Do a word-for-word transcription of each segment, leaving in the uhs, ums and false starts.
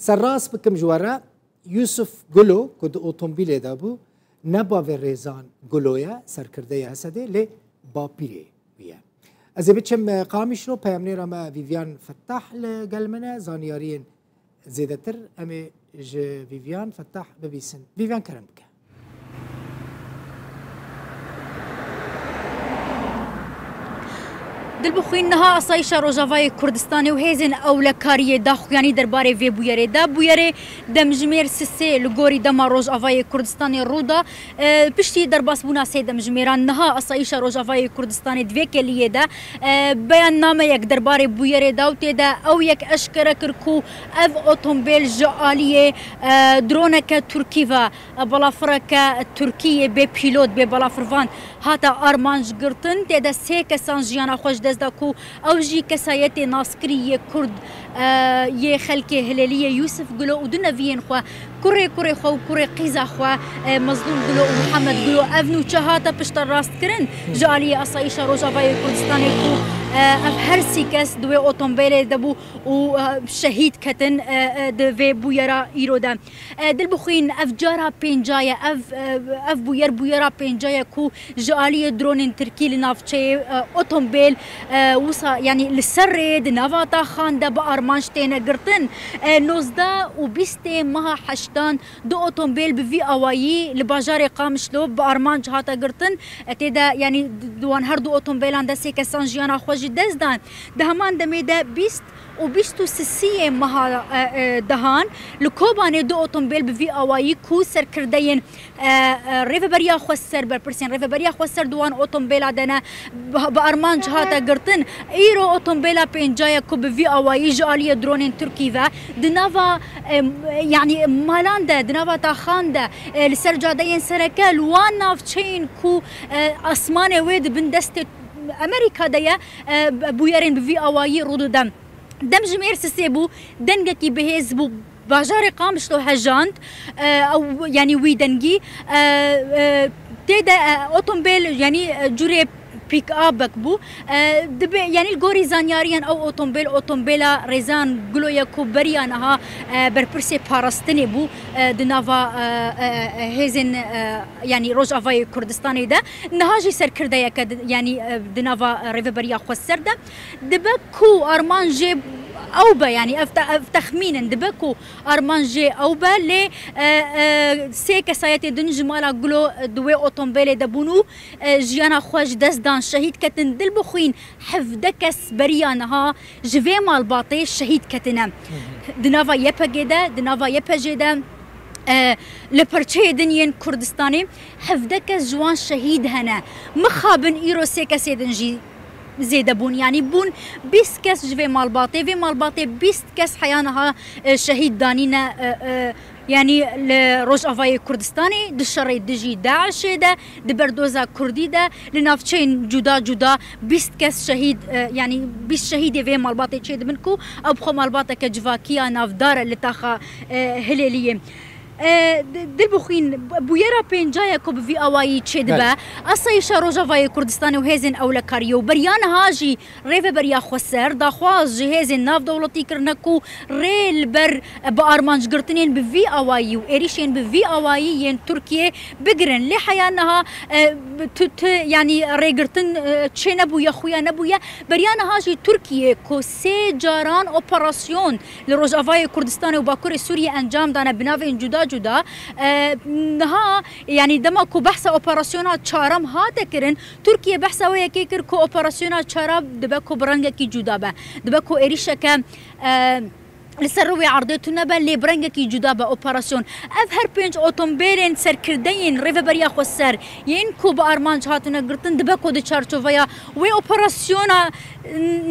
Serrast bikim ji we re, Yusuf Gulo ku di otomobîlê de bû, ne bavê Rêzan Gulo ye, serkirdeyê H S D'ê, lê bapîrê wî ye. Ez ê biçim, e, Qamişlo, peyamnêra me Vivian Fettah li gel min e, zanyariyên zêdetir em ê ji Vivian Fettah bibîsin. Vivian, kerem bike. Dilbixwîn, niha Asayîşa Rojavayê Kurdistanê û hêzên ewlekariyê daxuyanî derbarê vê bûyerê de. Bûyerê demjimêr sisê li gorî dema Rojavayê Kurdistanê rû da. E, piştî derbasbûna sê demjimêran niha Asayîşa Rojavayê Kurdistanê di vê keliyê de, e, beyannameyek derbarê bûyerê da û tê de ew yek eşkere kir ku ev otombêl ji aliyê, e, droneke Tirkî ve, e, balafireke Tirkî yê bê pîlot, bê balafirvan hate armanc girtin. Tê de sê kesan jiyana xwe ji dest da ku ew jî kesayetê naskirî yê Kurd, e, yê xelkê Hilêliyê Yusuf Gulo û du neviyên xwe, kurê kurê xwe û kurê qîza xwe, e, Mezlûm Gulo û Mihemed Gulo. Ev nûçe hate piştrast kirin ji aliyê Asayîşa Rojavayê Kurdistanê ku, e, ev her sî kes di wê otombêlê de bû û, e, şehîd ketin, e, e, di vê bûyera îro de. E, Dilbixwîn, ev cara pênca ye, ev, e, ev bûyer bûyera pênca ye ku ji aliyê dronên Tirkî li navçeyê, e, otombêl, e, wisa, yanî li ser rê di nava taxan de bi armanc têne girtin. E, nozdeh û bîstê meha heştan du otombêl bi vî awayî li bajarê Qamişlo bi armanc hate girtin. E, tê de, yanî di, di wan her du otombêlan de sê kesan jiyana xwe ji dest dan. Di heman demê de bîst û bîst û sisiyê meha, e, e, dehan li Kobanê du otombêl bi vî awayî ku serkirdeyên, e, e, Rêveberiya Xweser, berpirsên Rêveberiya Xweser di wan otombêla de ne, bi, bi armanc hate girtin. Îro otombêla pênca ye ku bi vî awayî ji aliyê dronên Tirkî ve di nava, e, yanî malan de, di nava taxan de, e, li ser cadeyên sereke, li wan navçeyên ku, e, asmanê wê di bin destê Amerîka de ye, e, bûyerên bi vî awayî rû dide. Demjimêr sisê bû, dengekî bihêz bû, bajarê Qamişlo hejand, e, ew, yanî wî dengî, e, e, tê de, e, otombêl, yanî, e, curê pick-upek bû. E, dibe, yanî li gorî zanyariyan ew otombêl, otombêla Rêzan Gulo ye ku beriya niha, e, berpirsê parastinê bû, e, di nava, e, e, e, hêzên, e, yanî Rojavayê Kurdistanê de. Niha jî serkirdeyeke di, yanî, e, di nava Rêveberiya Xweser de. Dibe ku armanc jê ew be, yanî ev te-, ev texmîn in, dibe ku armanc jê ew be, lê, e, e, sê kesayetê din ji mala Gulo, e, di wê otombêlê de bûn û, e, jiyana xwe ji dest dan, şehîd ketin. Dilbixwîn, hevdeh kes beriya niha ji vê malbatê şehîd ketine. Di nava Y P G de, di nava Y P G de, e, li perçeyê din yên Kurdistanê hevdeh kes ji wan şehîd hene. Mixabin îro sê kesê din jî zêde bûn. Yanî bûn bîst kes ji vê malbatê. Vê malbatê bîst kes heya niha, e, şehîd danîne, e, e, yanî li Rojavayê Kurdistanê di şerê dijî DAIŞ'ê de, di berdoza Kurdî de, li navçeyên cuda cuda bîst kes şehîd, e, yanî bîst şehîdê vê malbatê çêdibin ku ew bi xwe malbateke civakî ya navdar e li taxa, e, Hilêliyê. E, di-, Dilbixwîn, bûyera pênca ye ku bi vî awayî çêdibe. Belê. Asayîşa Rojavayê Kurdistanê û hêzên ewlekariyê û beriya niha jî Rêveberiya Xweser daxwaz ji hêzên navdewletî kirine ku rê li ber bi armancgirtinên bi vî awayî û êrîşên bi vî awayî yên Tirkiyê bigirin. Lê heya niha, e, tu, tu, yanî rêgirtin, e, çê nebûye, xuya nebûye. Beriya niha jî Tirkiye ku sê caran operasyon li Rojavayê Kurdistanê û Bakurê Sûriyê encam dane bi navên cuda cuda, e, niha, yanî dema ku behsa operasyona çarem hate kirin, Tirkiye behsa wê yekê kir ku operasyona çara dibe ku bi rengekî cuda be. Dibe ku êrîşeke, e, li ser rûyê erdê tune be, lê bi rengekî cuda be operasyon. Ev her pênc otombêlên serkirdeyên Rêveberiya Xweser yên ku bi armanc hatine girtin, dibe ku di çarçoveya wê operasyona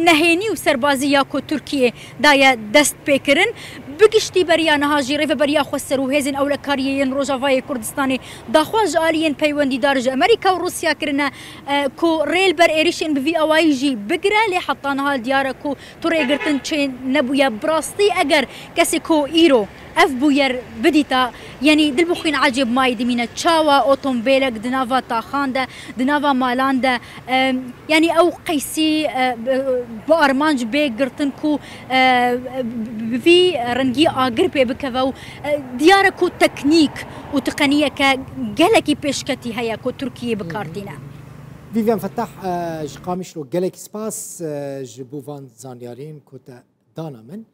nehênî û serbazî ya ku Tirkiye daye dest pê kirin. Bi giştî beriya niha jî Rêveberiya Xweser û hêzên ewlekariyê yên Rojavayê Kurdistanê daxwaz ji aliyên peywendîdar ji Amerîka û Rûsya kirine, e, ku rê li ber êrîşên bi vî awayî jî bigire, lê heta niha diyar e ku tu rêgirtin çê nebûye. Bi rastî eger kesê ku îro Ev bûyer bidîta, yanî dilbixwîn ecêb mayî dimîne. Çawa otombêlek di nava taxan de, di nava malan de, e, yanî ew qeysî, e, bi, bi armanc bê girtin ku, e, bi vî rengî agir pê bikeve û, e, diyar e ku teknîk û tiqeniyeke gelekî pêşketî heye ku Tirkiye bi kar tîne. Vivian Fetah, e, ji Qamişlo gelekî spas, e, ji bo van zanyariyên ku te dana min.